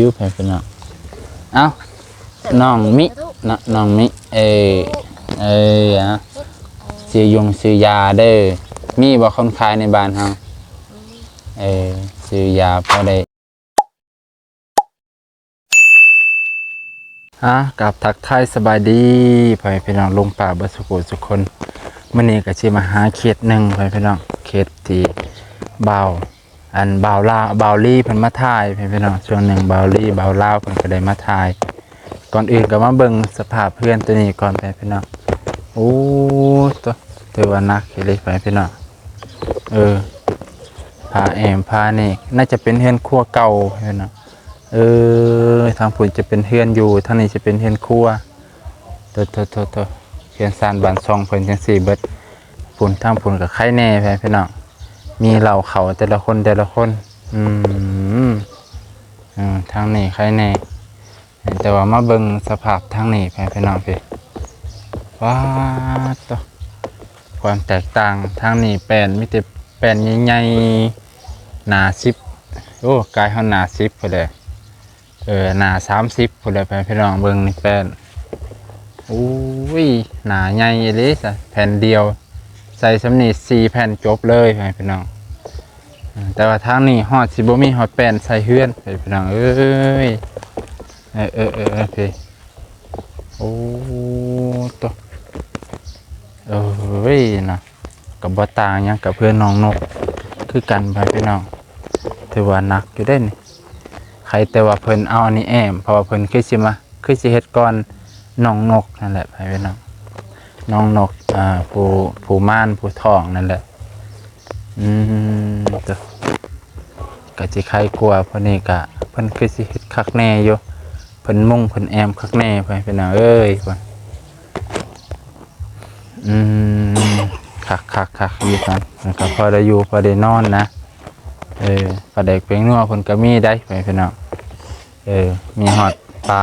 ຢູ່ ໃຜເປັນເນາະ. ເອົ້າ ນ້ອງມິເນາະ ນ້ອງມິ. ເອີ ເອີ ອາ ຊື້ຢົງຊື້ຢາເດີ. ມີບໍ່ຄົນຂາຍໃນບ້ານເຮົາ? ເອີ ຊື້ຢາພໍໄດ້. ອາ ກາບທັກທາຍສະບາຍດີພໍ່ແມ່ພີ່ນ້ອງລຸງປ້າເບິດສຸຂູສຸຄົນ. ມື້ນີ້ກໍຊິມາຫາເຂດໜຶ່ງພໍ່ແມ່ພີ່ນ້ອງ ເຂດທີ່ບ່າວ ອັນບ່າວລາວ ບ່າວລີເພິ່ນມາຖ່າຍ ພີ່ນ້ອງ. ຊ່ວງໜຶ່ງບ່າວລີ ບ່າວລາວເພິ່ນກໍໄດ້ມາຖ່າຍ. ກ່ອນອື່ນກໍມາເບິ່ງສະພາບເຮືອນໂຕນີ້ກ່ອນ ພີ່ນ້ອງ. ໂອ້ ໂຕ ຖືວ່າໜັກອີ່ຫຼີ ພີ່ນ້ອງ. ເອີ ຜ້າແອ້ມຜ້າແນກ ໜ້າຈະເປັນເຮືອນຄົວເກົ່າ ພີ່ນ້ອງ. ເອີ ທາງພຸ້ນຈະເປັນເຮືອນຢູ່ ທາງນີ້ຈະເປັນເຮືອນຄົວ. ໂຖໆໆໆ ເຮືອນຊານບ້ານຊ່ອງເພິ່ນຈັ່ງຊີ້ເບິດ. ພຸ້ນ ທາງພຸ້ນກໍໄຄແດ່ ພີ່ນ້ອງ. ມີເລົ້າເຂົ້າແຕ່ລະຄົນ ແຕ່ລະຄົນ. ອືມ ເອີ ທາງນີ້ໄຄແດ່ ແຕ່ວ່າມາເບິ່ງສະພາບທາງນີ້ ພີ່ນ້ອງ ພີ່. ປາດໂຕ ຄວາມແຕກຕ່າງ. ທາງນີ້ແປ້ນ ມີແຕ່ແປ້ນໃຫຍ່ໆ ໜາສິບ ໂອ້ ກາຍຮອດໜາສິບພຸ້ນແຫຼະ. ເອີ ໜາສາມສິບພຸ້ນແຫຼະ ພີ່ນ້ອງ. ເບິ່ງນີ້ແປ້ນ ໂອ້ຍ ໜາໃຫຍ່ອີ່ຫຼີຊະ ແຜ່ນດຽວ ໃສ່ສ່ຳນີ້ສີ່ແຜ່ນຈົບເລີຍ ພີ່ນ້ອງ. ແຕ່ວ່າທາງນີ້ຮອດຊິບໍ່ມີຮອດແປ້ນໃສ່ເຮືອນ ພີ່ນ້ອງເອີຍ. ເອີ ເອີ ເອີ ເອີ ພີ່ ໂອ້ ໂຕ ເອີຍ ນະ ກໍບໍ່ຕ່າງຫຍັງກັບເຮືອນນ້ອງນົກຄືກັນ ພີ່ນ້ອງ. ຖືວ່າໜັກຢູ່ເດ້ນີ້. ໃຄແຕ່ວ່າເພິ່ນເອົາອັນນີ້ແອ້ມ ເພາະວ່າເພິ່ນຄືຊິມາ ຄືຊິເຮັດກ່ອນນ້ອງນົກນັ້ນແຫຼະ ພີ່ນ້ອງ. ນ້ອງນົກ ອ່າ ຜູ້ ຜູ້ມານ ຜູ້ທ້ອງນັ້ນແຫຼະ. ອືມ ໂຕ ກະຊິໄຄກວ່າ ເພາະນີ້ກະເພິ່ນຄືຊິເຮັດຄັກແນ່ຢູ່ ເພິ່ນມຸງເພິ່ນແອ້ມຄັກແນ່ ພີ່ນ້ອງເອີຍ. ອືມ ຄັກໆໆ ຢູ່ຊັ້ນ ມັນກໍພໍໄດ້ຢູ່ ພໍໄດ້ນອນນະ. ເອີ ປາແດກແປ້ງນົວເພິ່ນກໍມີໄດ໋ ພີ່ນ້ອງ. ເອີ ມີຮອດປາ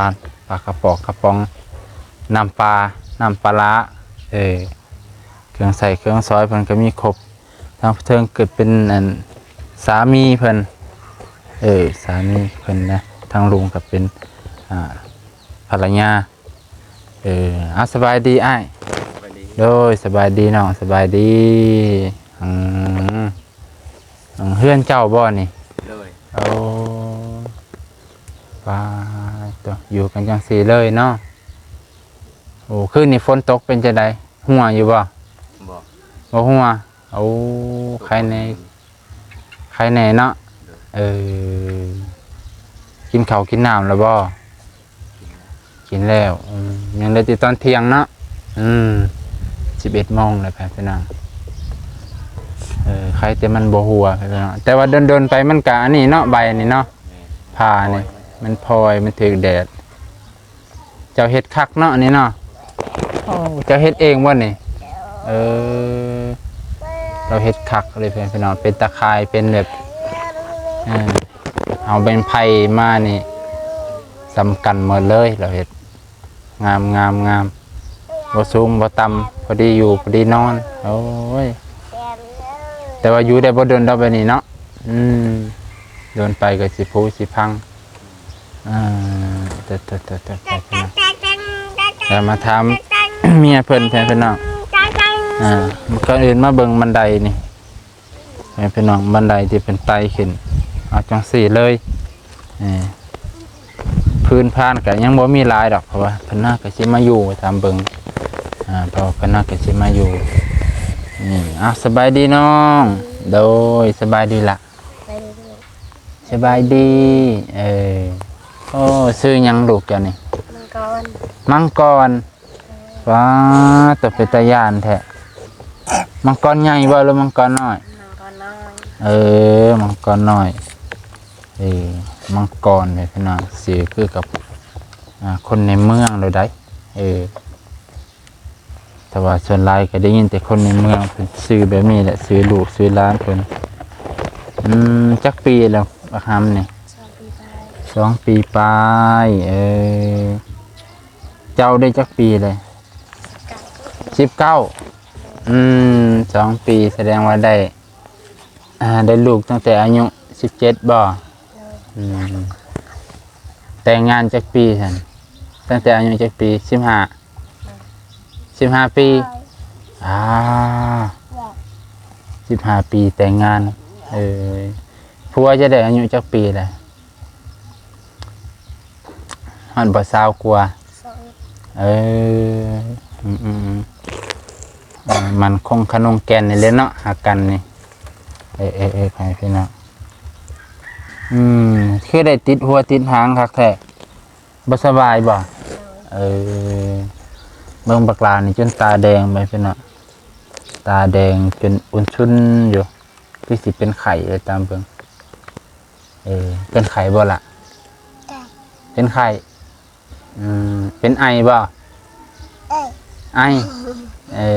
ປາກະປອກກະປ໋ອງ ນ້ຳປາ ນ້ຳປາຫຼ້າ. ເອີ ເຄື່ອງໃຊ້ເຄື່ອງສອຍເພິ່ນກໍມີຄົບ. ທາງເທິງກໍເປັນອັນສາມີເພິ່ນ ເອີ ສາມີເພິ່ນນະ ທາງລຸງກໍເປັນ ອ່າ ພັນລະຍາ. ເອີ ເອົາ ສະບາຍດີອ້າຍ. ສະບາຍດີ. ໂດຍ ສະບາຍດີນ້ອງ ສະບາຍດີ. ອືມ ເຮືອນເຈົ້າບໍ່ນີ້? ໂດຍ. ໂອ້ ປາດໂຕ ຢູ່ກັນຈັ່ງຊີ້ເລີຍເນາະ. ໂອ້ ຄືນນີ້ຝົນຕົກເປັນຈັ່ງໃດ? ຮົ່ວຢູ່ບໍ່? ບໍ່. ບໍ່ຮົ່ວ. ໂອ້ ຕກ ໄຄແນ່ ບໍ່ເປັນ ໄຄແນ່ເນາະ. ໂດຍ. ເອີ ກິນເຂົ້າກິນນ້ຳແລ້ວບໍ່? ກິນແລ້ວ. ອືມ ຍັງໄດ້ແຕ່ຕອນທ່ຽງເນາະ. ອືມ ສິບເອັດໂມງແລ້ວ ພີ່ນ້ອງ. ເອີ ໄຄແຕ່ມັນບໍ່ຮົ່ວ ພີ່ນ້ອງ. ແຕ່ວ່າດົນໆໄປມັນກະອັນນີ້ເນາະ ໃບນີ້ເນາະ. ແມ່ນ. ຜ້ານີ້ ມັນພອຍ ມັນຖືກແດດ. ເຈົ້າເຮັດຄັກເນາະອັນນີ້ເນາະ. ໂອ້ ເຈົ້າເຮັດເອງບໍ່ນີ້? ເອີ ລາວເຮັດຄັກເລີຍ ພີ່ນ້ອງ. ເປັນຕາຂ່າຍ ເປັນແບບ ເອີ ເອົາໄມ້ໄຜ່ມານີ້ ສ່ຳກັນໝົດເລີຍ ລາວເຮັດ ງາມໆໆ ບໍ່ສູງບໍ່ຕ່ຳ ພໍດີຢູ່ພໍດີນອນ. ໂອ້ຍ ແຕ່ວ່າຢູ່ໄດ້ບໍ່ດົນດອກແບບນີ້ເນາະ. ອືມ ດົນໄປກໍຊິຜຸຊິພັງ. ອ່າ ແລ້ວມາຖາມເມຍເພິ່ນແທ້ພີ່ນ້ອງ. ອ່າ ກ່ອນອື່ນມາເບິ່ງບັນໄດນີ້ ໃຫ້ພີ່ນ້ອງ ບັນໄດທີ່ເພິ່ນໄຕ່ຂຶ້ນ ເອົາຈັ່ງຊີ້ເລີຍ. ເອີ ພື້ນຜານກໍຍັງບໍ່ມີຫຼາຍດອກ ເພາະວ່າເພິ່ນໜ້າກໍຊິມາຢູ່ ຖາມເບິ່ງ. ອ່າ ເພາະວ່າເພິ່ນໜ້າກໍຊິມາຢູ່. ນີ້ ເອົາ ສະບາຍດີນ້ອງ. ໂດຍ ສະບາຍດີລະ. ສະບາຍດີ. ເອີ ໂອ້ ຊື່ຫຍັງລູກເຈົ້ານີ້? ມັງກອນ. ມັງກອນ. ວ້າ ໂຕເປັນຕາຢ້ານແທ້. ມັງກອນໃຫຍ່ບໍ່ ຫຼືມັງກອນນ້ອຍ? ມັງກອນນ້ອຍ. ເອີ ມັງກອນນ້ອຍ. ເອີ ມັງກອນແມ່ພີ່ນ້ອງ ຊື່ຄືກັບ ອ່າ ຄົນໃນເມືອງໂລດໃດ໋. ເອີ ແຕ່ວ່າສ່ວນຫຼາຍກໍໄດ້ຍິນແຕ່ຄົນໃນເມືອງເພິ່ນຊື່ແບບນີ້ແຫຼະ ຊື່ລູກຊື່ຫຼານເພິ່ນ. ອືມ ຈັກປີແລ້ວບັກຫຳນີ້? ສອງປີປາຍ. ສອງປີປາຍ. ເອີ ເຈົ້າໄດ້ຈັກປີແລ້ວ? ສິບເກົ້າ. ສິບເກົ້າ. ອືມ ສອງປີ ສະແດງວ່າໄດ້ ອ່າ ໄດ້ລູກຕັ້ງແຕ່ອາຍຸສິບເຈັດບໍ່? ໂດຍ. ອືມ ຕ່ງງານຈັກປີຊັ້ນ? ຕັ້ງແຕ່ອາຍຸຈັກປີ? ສິບຫ້າ ສິບຫ້າປີ. ອ່າ ສິບຫ້າປີແຕ່ງງານ. ເອີ ຜົວຈະໄດ້ອາຍຸຈັກປີແລ້ວ? ຮອດບໍ່ ຊາວກວ່າ? ຊາວເອັດ. ເອີ ອືມໆໆ ເອີ ໝັ້ນຄົງຂະໜົງແກ່ນນີ້ແຫຼະເນາະ ຮັກກັນນີ້. ເອີໆໆ ໃຜພີ່ນ້ອງ ອືມ ຄືໄດ້ຕິດຫົວຕິດຫາງຄັກແທ້. ບໍ່ສະບາຍບໍ່? ເອີ ເບິ່ງບັກຫຼານີ້ຈົນຕາແດງໄປພີ່ນ້ອງ ຕາແດງຈົນອຸ່ນຊຸນຢູ່ ຄືຊິເປັນໄຂ້ເລີຍຕາມເບິ່ງ. ເອີ ເປັນໄຂ້ບໍ່ລະ? ເປັນໄຂ້. ອືມ ເປັນໄອບໍ່? ໄອ. ເອີ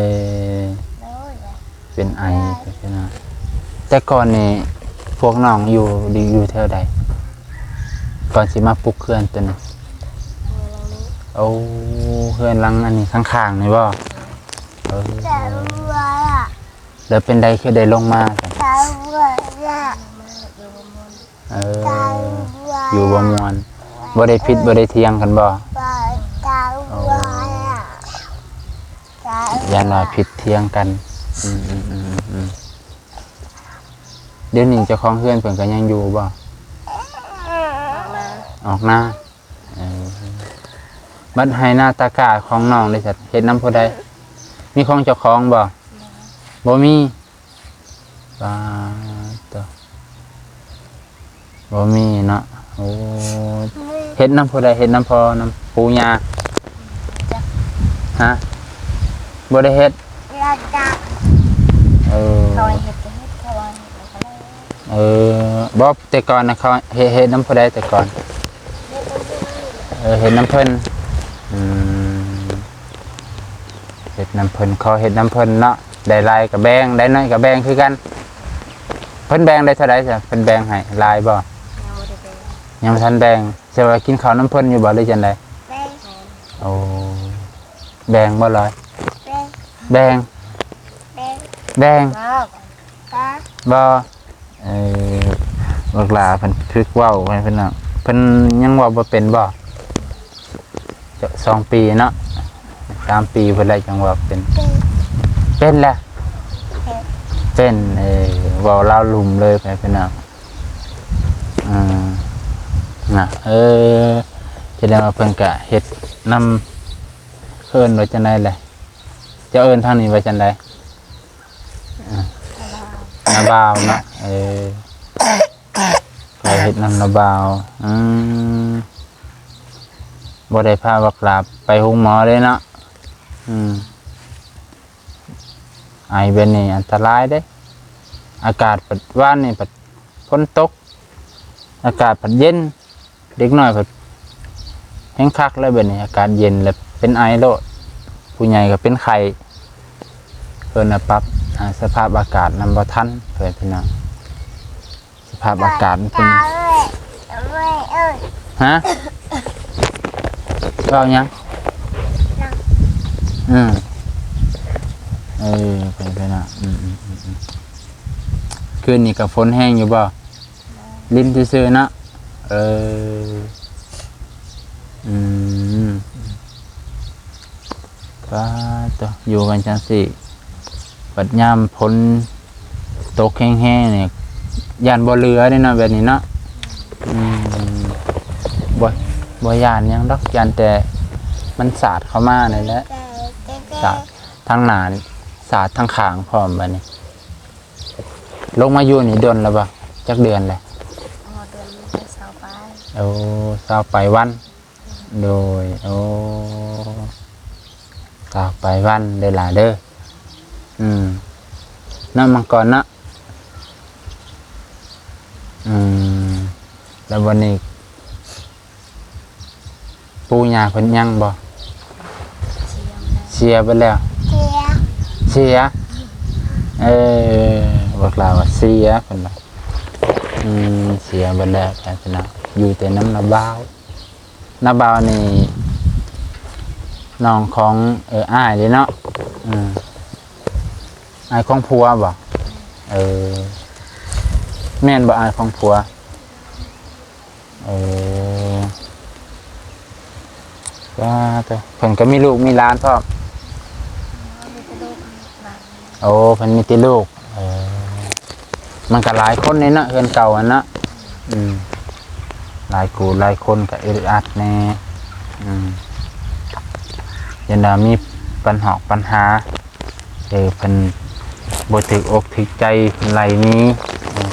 ເປັນໄອ. ແຕ່ກ່ອນນີ້ພວກນ້ອງຢູ່ ຢູ່ແຖວໃດ? ກ່ອນຊິມາປຸກເຮືອນຕົວນີ້. ໂອ້ ເຮືອນຫຼັງອັນນີ້ຂ້າງໆນີ້ບໍ່? ເອີ ແລ້ວເປັນໃດຄືໄດ້ລົງມາ? ເອີ ຢູ່ບໍ່ມ່ວນ ບໍ່ໄດ້ຜິດບໍ່ໄດ້ຖຽງກັນບໍ່? ໂອ້ ຢ້ານວ່າຜິດຖຽງກັນ. ອືມໆໆໆ ດຽວນີ້ເຈົ້າຂອງເຮືອນເພິ່ນກໍຍັງຢູ່ບໍ່? ອອກນາ ອອກນາ. ເອີ ບັດໄຮ່ນາຕາກ້າຂອງນ້ອງເດ ເຮັດນຳຜູ້ໃດ? ມີຂອງເຈົ້າຂອງບໍ່? ບໍ່ມີ. ປາດໂທ້ ບໍ່ມີເນາະ. ໂອ້ ເຮັດນຳຜູ້ໃດ? ເຮັດນຳພໍ່ ນຳປູ່ຍ່າ? ຮະ? ບໍ່ໄດ້ເຮັດ. ເອີ ເຂົາໃຫ້ເຮັດກໍເຮັດ ເຂົາວ່າເຮັດແລ້ວກໍໄດ້. ເອີ ບໍ່ ແຕ່ກ່ອນນະ ເຂົາເຮັດ ເຮັດນຳຜູ້ໃດແຕ່ກ່ອນ? ເອີ ເຮັດນຳເພິ່ນ. ອືມ ເຮັດນຳເພິ່ນ ຂໍເຮັດນຳເພິ່ນເນາະ ໄດ້ຫຼາຍກໍແບ່ງ ໄດ້ໜ້ອຍກໍແບ່ງຄືກັນ. ເພິ່ນແບ່ງໄດ້ເທົ່າໃດຊະ? ເພິ່ນແບ່ງໃຫ້ຫຼາຍບໍ່? ຍັງບໍ່ໄດ້ແບ່ງ ຍັງບໍ່ທັນແບ່ງ. ແຕ່ວ່າກິນເຂົ້ານຳເພິ່ນຢູ່ບໍ່ ຫຼືຈັ່ງໃດ? ແບ່ງ. ໂອ້ ແບ່ງບໍ່ລອຍ? ແບ່ງ ແບ່ງ ແບ່ງ ບໍ່ ບໍ່. ເອີ ບັກຫຼາເພິ່ນຝຶກເວົ້າໃຫ້ເພິ່ນນະ ເພິ່ນຍັງເວົ້າບໍ່ເປັນບໍ່? ສອງປີເນາະ ສາມປີເພິ່ນໄດ້ຈັ່ງເວົ້າເປັນ. ເປັນ ເປັນແລ້ວ ເປັນ ເປັນ. ເອີ ເວົ້າລາວລຸ່ມເລີຍ ເພິ່ນນະ. ອືມ ນະ ເອີ ສະແດງວ່າເພິ່ນກະເຮັດນຳ ເອີ້ນວ່າຈັ່ງໃດແຫຼະ? ເຈົ້າເອີ້ນທາງນີ້ວ່າຈັ່ງໃດ? ອາ ນ້າບ່າວເນາະ. ເອີ ເຂົາເຮັດນຳນ້າບ່າວ. ອືມ ບໍ່ໄດ້ພາບັກຫຼາໄປໂຮງໝໍເດ້ເນາະ. ອືມ ໄອແບບນີ້ອັນຕະລາຍເດ້. ອາກາດບັດ ວານນີ້ບັດຝົນຕົກ ອາກາດບັດເຢັນ ເດັກນ້ອຍກໍແຮງຄັກແລ້ວ ແບບນີ້ອາກາດເຢັນແລ້ວເປັນໄອໂລດ. ຜູ້ໃຫຍ່ກໍເປັນໄຂ້ ເພິ່ນນະປັບ ອາ ສະພາບອາກາດນຳບໍ່ທັນ ເພື່ອນພີ່ນ້ອງ. ສະພາບອາກາດມັນເປັນ ຮະ? ເວົ້າຫຍັງ? ອືມ ເອີ ເປັນໄປນະ. ອືມ ຄືນນີ້ກໍຝົນແຮງຢູ່ບໍ່? ລິນຊື່ໆເນາະ. ເອີ ອືມ ປາດໂທ້ ຢູ່ກັນຈັ່ງຊີ້ ບັດຍາມຝົນຕົກແຮງໆນີ້ ຢ້ານບໍ່ເຫຼືອເດ້ເນາະ ແບບນີ້ເນາະ. ອືມ ບໍ່ ບໍ່ຢ້ານຫຍັງດອກ ຢ້ານແຕ່ມັນສາດເຂົ້າມານີ້ແຫຼະ ສາດທາງໜ້າ ສາດທາງຂ້າງພ້ອມ. ບັດນີ້ ລົງມາຢູ່ນີ້ດົນແລ້ວບໍ່? ຈັກເດືອນແລ້ວ? ອໍ ເດືອນ ຊາວປາຍ. ໂອ້ ຊາວປາຍວັນ. ໂດຍ ໂອ້ ຊາວປາຍວັນເດີຫຼາເດີ. ອືມ ເນາະ ມັງກອນເນາະ. ອືມ ແລ້ວບັດນີ້ ປູ່ຍ່າເພິ່ນຍັງບໍ່? ເສຍໄປແລ້ວ. ເສຍ ເສຍ. ເອີ ບອກລາວວ່າເສຍ ເພິ່ນວ່າ. ອືມ ເສຍໄປແລ້ວ ແຕ່ພີ່ນ້ອງ ຢູ່ແຕ່ນຳນ້າບ່າວ. ນ້າບ່າວນີ້ນ້ອງຂອງ ເອີ ອ້າຍເດ້ເນາະ. ອືມ ອ້າຍຂອງຜົວບໍ່? ເອີ ແມ່ນບໍ່ ອ້າຍຂອງຜົວ? ເອີ ປາໂທ້ ເພິ່ນກໍມີລູກມີຫຼານພ້ອມ? ມີແຕ່ລູກມີຫຼານ. ໂອ້ ເພິ່ນມີແຕ່ລູກ. ເອີ ມັນກໍຫຼາຍຄົນເດ້ເນາະ ເຮືອນເກົ່າຫັ້ນເນາະ. ອືມ ຫຼາຍຄູ່ຫຼາຍຄົນກໍອຶດອັດແດ່. ອືມ ຢ້ານວ່າມີບັນຫອກບັນຫາ ເອີ ເພິ່ນບໍ່ຖືກອົກຖືກໃຈ ເພິ່ນໄລ່ໜີ. ເອີ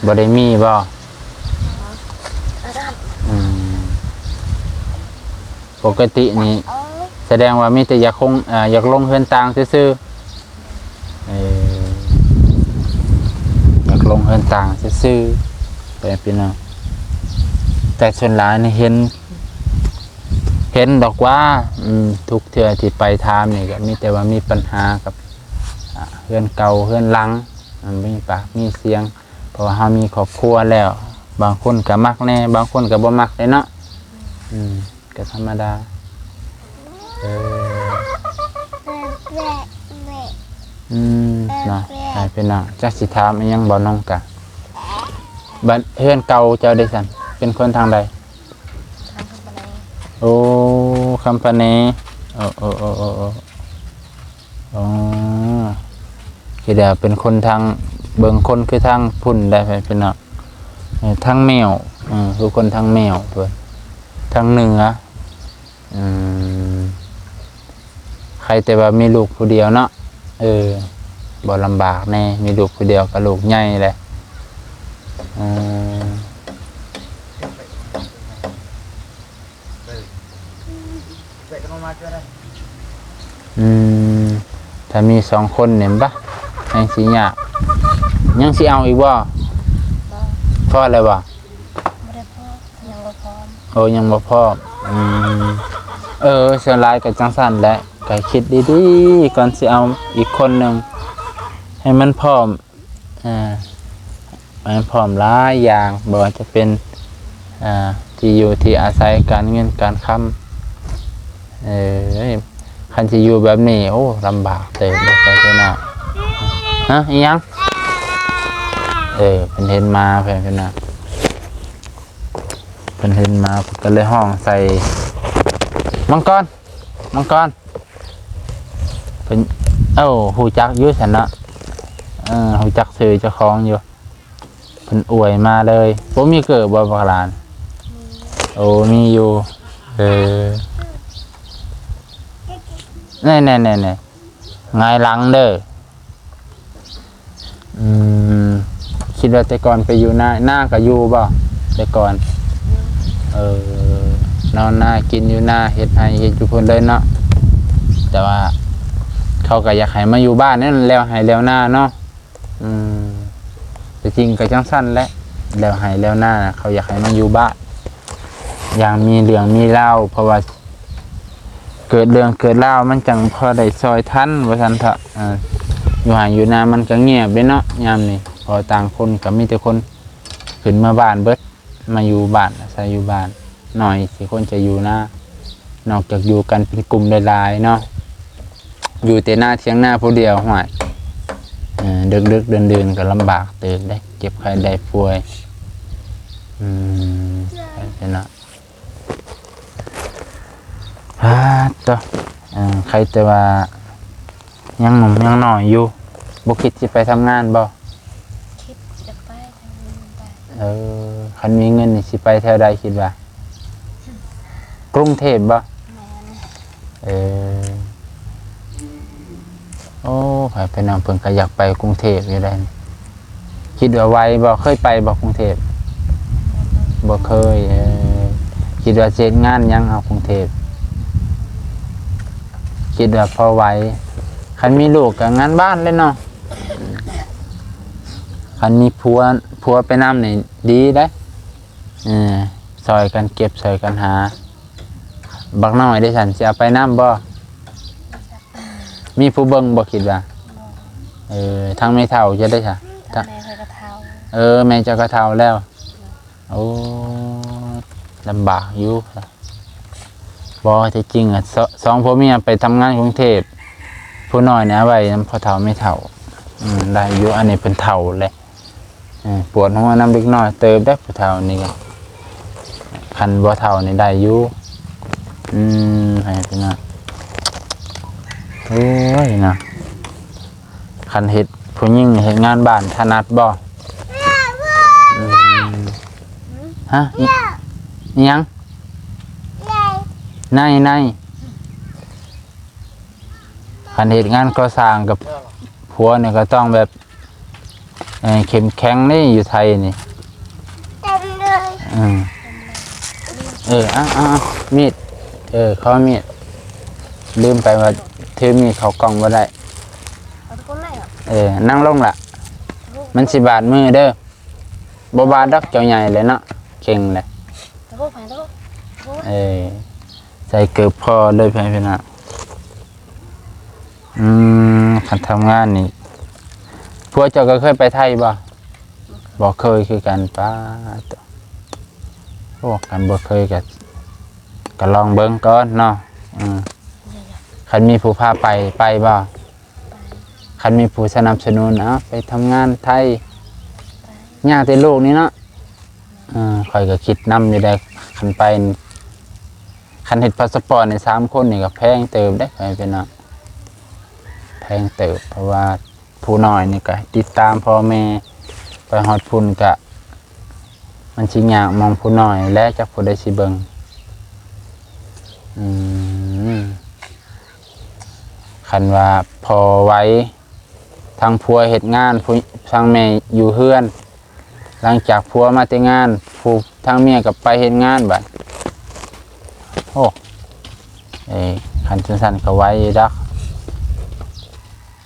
ບໍ່ໄດ້ມີບໍ່? ອືມ ປົກກະຕິນີ້ສະແດງວ່າມີແຕ່ຢາກຄົງ ເອີ ຢາກລົງເຮືອນຕ່າງຊື່ໆ. ເອີ ຢາກລົງເຮືອນຕ່າງຊື່ໆ ໄປພີ່ນ້ອງ. ແຕ່ສ່ວນຫຼາຍນີ້ເຫັນ ເຫັນດອກວ່າ ອືມ ທຸກເທື່ອທີ່ໄປຖາມນີ້ກໍມີແຕ່ວ່າມີບັນຫາກັບ ອາ ເຮືອນເກົ່າເຮືອນຫຼັງ ມັນມີປາກມີສຽງ ເພາະວ່າເຮົາມີຄອບຄົວແລ້ວ ບາງຄົນກໍມັກແດ່ ບາງຄົນກໍບໍ່ມັກເດ້ເນາະ. ອືມ ກໍທຳມະດາ. ເອີ ອືມ ເນາະ ໃຫ້ພີ່ນ້ອງ ຈັກຊິຖາມອີ່ຫຍັງບໍ່ນ້ອງກະ. ບັດເຮືອນເກົ່າເຈົ້າເດຊັ້ນ ເປັນຄົນທາງໃດ? ທາງຄຳປະແນ. ໂອ້ ຄຳປະແນ. ໂອ້ ໂອ້ ອໍ ຄິດວ່າເປັນຄົນທາງ ເບິ່ງຄົນຄືທາງພຸ້ນໄດ໋ ພີ່ນ້ອງ. ເອີ ທາງແມວ ເອີ ຄືຄົນທາງແມວເພິ່ນ ທາງເໜືອ. ອືມ ໃຄແຕ່ວ່າມີລູກຜູ້ດຽວເນາະ. ເອີ ບໍ່ລຳບາກແດ່ ມີລູກຜູ້ດຽວກໍລູກໃຫຍ່ແຫຼະ. ເອີ ອືມ ຖ້າມີສອງຄົນນີ້ ບະ ຍັງຊິຍາກ. ຍັງຊິເອົາອີກບໍ່? ບໍ່. ພໍແລ້ວບໍ່? ບໍ່ໄດ້ພໍ ຍັງບໍ່ພ້ອມ. ໂອ້ ຍັງບໍ່ພ້ອມ. ອືມ ເອີ ສ່ວນຫຼາຍກໍຈັ່ງຊັ້ນແຫຼະ ກໍຄິດດີໆ ກ່ອນຊິເອົາອີກຄົນໜຶ່ງ ໃຫ້ມັນພ້ອມ. ອາ ໃຫ້ມັນພ້ອມຫຼາຍຢ່າງ ບໍ່ວ່າຈະເປັນ ອາ ທີ່ຢູ່ທີ່ອາໄສ ການເງິນການຄຳ. ເອີຍ ຄັນຊິຢູ່ແບບນີ້ ໂອ້ ລຳບາກເຕີບເດ້ ໄປເທື່ອໜ້າ. ຮະ ອີຫຍັງ? ເອີ ເພິ່ນເຫັນໝາ ເພິ່ນ ເພິ່ນນະ ເພິ່ນເຫັນໝາ ເພິ່ນກໍເລີຍຮ້ອງໃສ່. ມັງກອນ ມັງກອນ ເພິ່ນ ເອົ້າ ຮູ້ຈັກຢູ່ຊັ້ນເນາະ. ເອີ ຮູ້ຈັກຊື່ເຈົ້າຂອງຢູ່. ເພິ່ນອວຍມາເລີຍ. ບໍ່ມີເກີບບໍ່ບັກຫຼານ? ມີ. ໂອ້ ມີຢູ່. ເອີ ແນ່ໆໆໆ ຫງາຍຫຼັງເດີ. ອືມ ຄິດວ່າແຕ່ກ່ອນໄປຢູ່ນາ ນາກໍຢູ່ບໍ່ແຕ່ກ່ອນ? ເອີ ນອນນາ ກິນຢູ່ນາ ເຮັດໄຮ່ເຮັດຢູ່ພຸ້ນເລີຍເນາະ. ແຕ່ວ່າເຂົາກໍຢາກໃຫ້ມາຢູ່ບ້ານນັ້ນ ແລ້ວໄຮ່ແລ້ວນາເນາະ. ອືມ ແຕ່ຈິງກໍຈັ່ງຊັ້ນແຫຼະ ແລ້ວໄຮ່ແລ້ວນາ ເຂົາຢາກໃຫ້ມາຢູ່ບ້ານ ຢ່າງມີເລື່ອງມີລາວ ເພາະວ່າເກີດເລື່ອງເກີດລາວ ມັນຈັ່ງພໍໄດ້ຊ່ອຍທັນ ວ່າຊັ້ນເຖາະ. ເອີ ຢູ່ໄຮ່ຢູ່ນາມັນກໍງຽບເດ້ເນາະ ຍາມນີ້ ເພາະຕ່າງຄົນກໍມີແຕ່ຄົນຂຶ້ນເມືອບ້ານເບິດ. ມາຢູ່ບ້ານ ອາໄສຢູ່ບ້ານ ໜ້ອຍຊິຄົນຈະຢູ່ນາ ນອກຈາກຢູ່ກັນເປັນກຸ່ມຫຼາຍໆເນາະ. ຢູ່ແຕ່ນາຖຽງນາຜູ້ດຽວ ຫ້ວຍ ເອີ ດຶກໆເດີ່ນໆກໍລຳບາກເຕີບເດ້ ເຈັບໄຂ້ໄດ້ປ່ວຍ. ອືມ ຈັ່ງຊີ້ເນາະ. ອາ ໂຕ ເອີ ໃຄແຕ່ວ່າຍັງໜຸ່ມຍັງນ້ອຍຢູ່. ບໍ່ຄິດຊິໄປທຳງານບໍ່? ຄິດຈະໄປ ເອີ ຄັນມີເງິນນີ້ຊິໄປແຖວໃດຄິດວ່າ? ກຸງເທບບໍ່? ແມ່ນ. ເອີ ໂອ້ ໃຜໄປນຳເພິ່ນກໍຢາກໄປກຸງເທບຢູ່ໃດ໋. ຄິດວ່າໄຫວບໍ່? ເຄີຍໄປບໍ່ກຸງເທບ? ບໍ່ເຄີຍ. ເອີ ຄິດວ່າຊິເຮັດງານຫຍັງເອົາກຸງເທບ? ຄິດວ່າພໍໄຫວ. ຄັນມີລູກກໍງານບ້ານແຫຼະເນາະ. ຄັນມີຜົວ ຜົວໄປນຳນີ້ດີເດ້. ເອີ ຊ່ອຍກັນເກັບ ຊ່ອຍກັນຫາ. ບັກນ້ອຍເດຊັ້ນ ຊິເອົາໄປນຳບໍ່? ມີຜູ້ເບິ່ງບໍ່ ຄິດວ່າ? ບໍ່. ເອີ ທາງແມ່ເຖົ້າເຈົ້າເດຊະ? ທາງແມ່ຂ້ອຍກໍເຖົ້າ. ເອີ ແມ່ເຈົ້າກໍເຖົ້າແລ້ວ. ໂອ້ ລຳບາກຢູ່. ບໍ່ ແທ້ຈິງອະ ສ- ສອງຜົວເມຍໄປທຳງານກຸງເທບ ຜູ້ນ້ອຍນີ້ເອົາໄວ້ນຳພໍ່ເຖົ້າແມ່ເຖົ້າ. ອືມ ໄດ້ຢູ່ ອັນນີ້ເພິ່ນເຖົ້າແຫຼະ. ເອີ ປວດຫົວນຳເດັກນ້ອຍເຕີບເດ້ ຜູ້ເຖົ້ານີ້ກໍ. ຄັນບໍ່ເຖົ້ານີ້ໄດ້ຢູ່. ອືມ ໃຫ້ພີ່ນ້ອງ ໂອ້ຍເນາະ ຄັນເຮັດ ຜູ້ຍິງເຮັດງານບ້ານຖະໜັດບໍ່? ອືມ ຮະ ອີ ອີຫຍັງ? ໃນ ໃນ ຄັນເຮັດງານກໍ່ສ້າງກັບຜົວນີ້ກໍຕ້ອງແບບ ເອີ ເຂັ້ມແຂງເດ້ ຢູ່ໄທນີ້ ເຕັມເລີຍ ອືມ ເອີ ເອົາ ເອົາ ເອົາ ມີດ ເອີ ຂໍມີດ ລືມໄປວ່າຖືມີດເຂົ້າກ້ອງບໍ່ໄດ້ ເອົາຕະໂກນໄດ້ເນາະ ເອີ ນັ່ງລົງລະ ມັນຊິບາດມືເດີ ບໍ່ບາດດອກ ເຈົ້າໃຫຍ່ແລ້ວເນາະ ເກັ່ງແລ້ວ ຕະໂກນໄປ ຕະໂກນ ເອີ ໃສ່ເກີບພໍເລີຍ ພີ່ນ້ອງ ອືມ ຄັນທຳງານນີ້ ຜົວເຈົ້າກໍເຄີຍໄປໄທບໍ່? ບໍ່ເຄີຍຄືກັນ ປາດໂທ້ ໂອ້ ຄັນບໍ່ເຄີຍກໍ ກໍລອງເບິ່ງກ່ອນເນາະ ອືມ ຄັນມີຜູ້ພາໄປ ໄປບໍ່? ໄປ ຄັນມີຜູ້ສະໜັບສະໜູນ ເອົາ ໄປທຳງານໄທ ໄປ ຍາກແຕ່ລູກນີ້ເນາະ ເອີ ຂ້ອຍກໍຄິດນຳຢູ່ໄດ໋ ຄັນໄປ ຄັນເຮັດພາສະປອດນີ້ ສາມຄົນນີ້ກໍແພງເຕີບເດ້ ພໍ່ແມ່ພີ່ນ້ອງ ແພງເຕີບ ເພາະວ່າຜູ້ນ້ອຍນີ້ກໍຕິດຕາມພໍ່ແມ່ ໄປຮອດພຸ້ນກໍ ມັນຊິຍາກໝ່ອງຜູ້ນ້ອຍແຫຼະ ຈັກຜູ້ໃດຊິເບິ່ງ ອືມ ຄັນວ່າພໍ່ໄວ ທັງຜົວເຮັດງານ ຜູ້ ທັງແມ່ຢູ່ເຮືອນ ຫຼັງຈາກຜົວມາແຕ່ງານ ຜູ້ ທາງເມຍກໍໄປເຮັດງານບາດ ໂອ້ ເອີ ຄັນຊັ້ນໆກໍໄວຢູ່ດອກ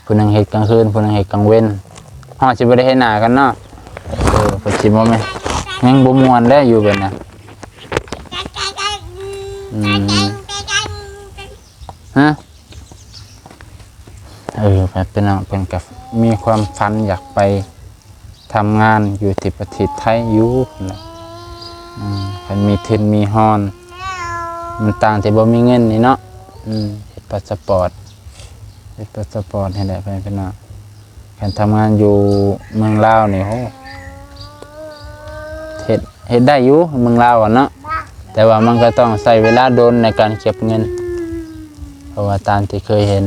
ຜູ້ໜຶ່ງເຮັດກາງຄືນ ຜູ້ໜຶ່ງເຮັດກາງເວັນ ຮອດຊິບໍ່ໄດ້ເຫັນໜ້າກັນເນາະ ເອີ ເພິ່ນຊິບໍ່ແມ່ນ ຍັງບໍ່ມ່ວນແຫຼະຢູ່ແບບນັ້ນ ອືມ ຮະ ເອີ ເພິ່ນເນາະ ເພິ່ນກໍມີຄວາມຝັນຢາກໄປທຳງານຢູ່ທີ່ປະເທດໄທຢູ່ພຸ້ນແຫຼະ ອືມ ຄັນມີທຶນມີຮອນ ມັນຕ່າງທີ່ບໍ່ມີເງິນນີ້ເນາະ ອືມ ເຮັດພາສະປອດ ເຮັດພາສະປອດຫັ້ນແຫຼະ ເພິ່ນເນາະ ຄັນທຳງານຢູ່ເມືອງລາວນີ້ ໂຫ ເຮັດ ເຮັດໄດ້ຢູ່ເມືອງລາວຫັ້ນເນາະ ແຕ່ວ່າມັນກໍຕ້ອງໃຊ້ເວລາດົນໃນການເກັບເງິນ ເພາະວ່າຕາມທີ່ເຄີຍເຫັນ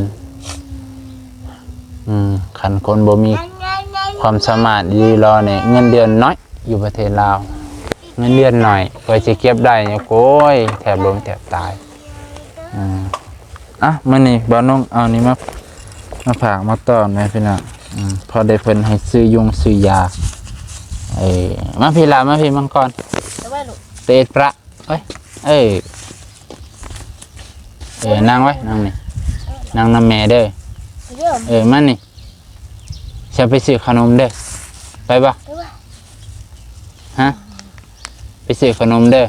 ອືມ ຄັນຄົນບໍ່ມີຄວາມສາມາດອີ່ຫຼີຫຼໍນີ້ ເງິນເດືອນໜ້ອຍ ຢູ່ປະເທດລາວ ເງິນເດືອນໜ້ອຍ ກວ່າຊິເກັບໄດ້ນີ້ ໂອ້ຍ ແທບລົ້ມແທບຕາຍ ອືມ ອ່ະ ມື້ນີ້ບ່າວນົງເອົານີ້ມາ ມາຝາກມາຕ້ອນໄວ້ພີ່ນ້ອງ ອືມ ພໍໄດ້ເພິ່ນໃຫ້ຊື້ຍຸງຊື້ຢາ ເອີ ມາພີ້ລະ ມາພີ້ມັງກອນ ເອີ ເຕະປະ ເອີຍ ເອີ ເອີ ນັ່ງໄວ້ ນັ່ງນີ້ ນັ່ງນຳແມ່ເດີ ເອີ ມານີ້ ຊິໄປຊື້ຂະໜົມເດີ ໄປບໍ່? ຮະ ໄປຊື້ຂະໜົມເດີ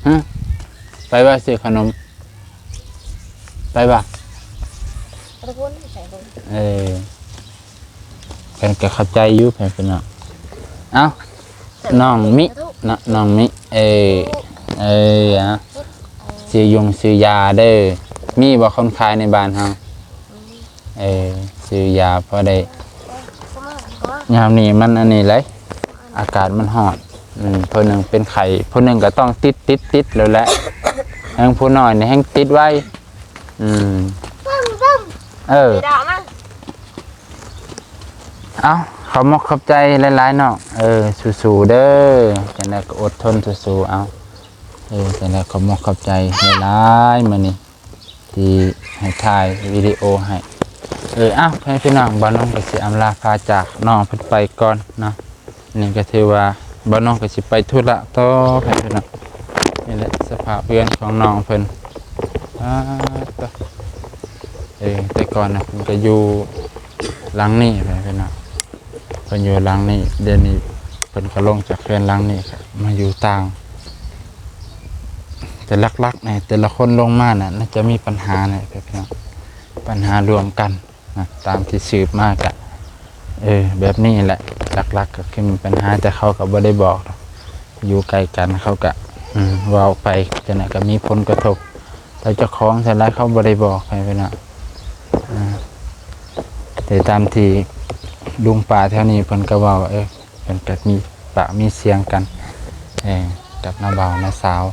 ຮະ ໄປບໍ່? ຊື້ຂະໜົມ ໄປບໍ່? ເອີ ເພິ່ນກໍເຂົ້າໃຈຢູ່ ເພິ່ນເນາະ ເອົ້າ ນ້ອງມິ ເນາະ ນ້ອງມິ ເອີ ເອີ ອາ ຊື້ຍຸງຊື້ຢາເດີ ມີບໍ່ຄົນຂາຍໃນບ້ານເຮົາ? ເອີ ຊື້ຢາພໍໄດ້ ຍາມນີ້ມັນອັນນີ້ເລີຍ ອາກາດມັນຮ້ອນ ອືມ ຜູ້ໜຶ່ງເປັນໄຂ້ ຜູ້ໜຶ່ງກໍຕ້ອງຕິດ ຕິດ ຕິດແລ້ວແຫຼະ ແຮ່ງຜູ້ນ້ອຍນີ້ແຮ່ງຕິດໄວ ອືມ ເອີ ເອົາ ຂອບມຸກຂອບໃຈຫຼາຍໆເນາະ ເອີ ສູ້ໆເດີ ຈັ່ງໃດກໍອົດທົນສູ້ໆ ເອົາ ເອີ ຈັ່ງໃດຂອບມຸກຂອບໃຈຫຼາຍໆ ມື້ນີ້ ທີ່ໃຫ້ຖ່າຍວິດີໂອໃຫ້ ເອີ ອ້າວ ພໍ່ແມ່ພີ່ນ້ອງ ບ່າວນົງກໍຊິອຳລາພາຈາກນ້ອງເພິ່ນໄປກ່ອນເນາະ ນີ້ກໍຖືວ່າບ່າວນົງກໍຊິໄປທຸລະຕໍ່ ພໍ່ແມ່ພີ່ນ້ອງ ນີ້ແຫຼະສະພາບເຮືອນຂອງນ້ອງເພິ່ນ ອາ ເອີ ແຕ່ກ່ອນນະ ເພິ່ນກໍຢູ່ຫຼັງນີ້ ພໍ່ແມ່ພີ່ນ້ອງ ເພິ່ນຢູ່ຫຼັງນີ້ ດຽວນີ້ເພິ່ນກໍລົງຈາກເຮືອນຫຼັງນີ້ ມາຢູ່ຕ່າງ ແຕ່ຫຼັກໆນີ້ ແຕ່ລະຄົນລົງມານະ ໜ້າຈະມີປັນຫາແຫຼະ ພີ່ນ້ອງ ປັນຫາລວມກັນນະ ຕາມທີ່ສືບມາກະ ເອີ ແບບນີ້ແຫຼະ ຫຼັກໆກໍຄືມີປັນຫາ ແຕ່ເຂົາກໍບໍ່ໄດ້ບອກດອກ ຢູ່ໃກ້ກັນ ເຂົາກໍ ເວົ້າໄປ ຈັ່ງໃດກໍມີຜົນກະທົບ ແຕ່ເຈົ້າຂອງຊັ້ນລະ ເຂົາບໍ່ໄດ້ບອກໃຫ້ ພີ່ນ້ອງ ແຕ່ຕາມທີ່ລຸງປ້າແຖວນີ້ເພິ່ນກໍເວົ້າ ເອີ ເພິ່ນກໍມີປາກມີສຽງກັນ ເອີ ກັບນ້າບ່າວນ້າສາວ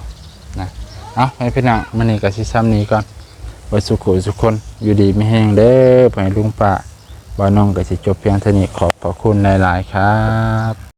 ນະ ເອົາ ໃຫ້ພີ່ນ້ອງ ມື້ນີ້ກໍຊິຊ່ຳນີ້ກ່ອນ ເບິດສຸຂູສຸຄົນ ຢູ່ດີມີແຮງເດີ ພໍ່ແມ່ລຸງປ້າ ບ່າວໜຸ່ມກໍຊິຈົບພຽງເທົ່ານີ້ ຂອບພະຄຸນຫຼາຍໆ ຄັບ.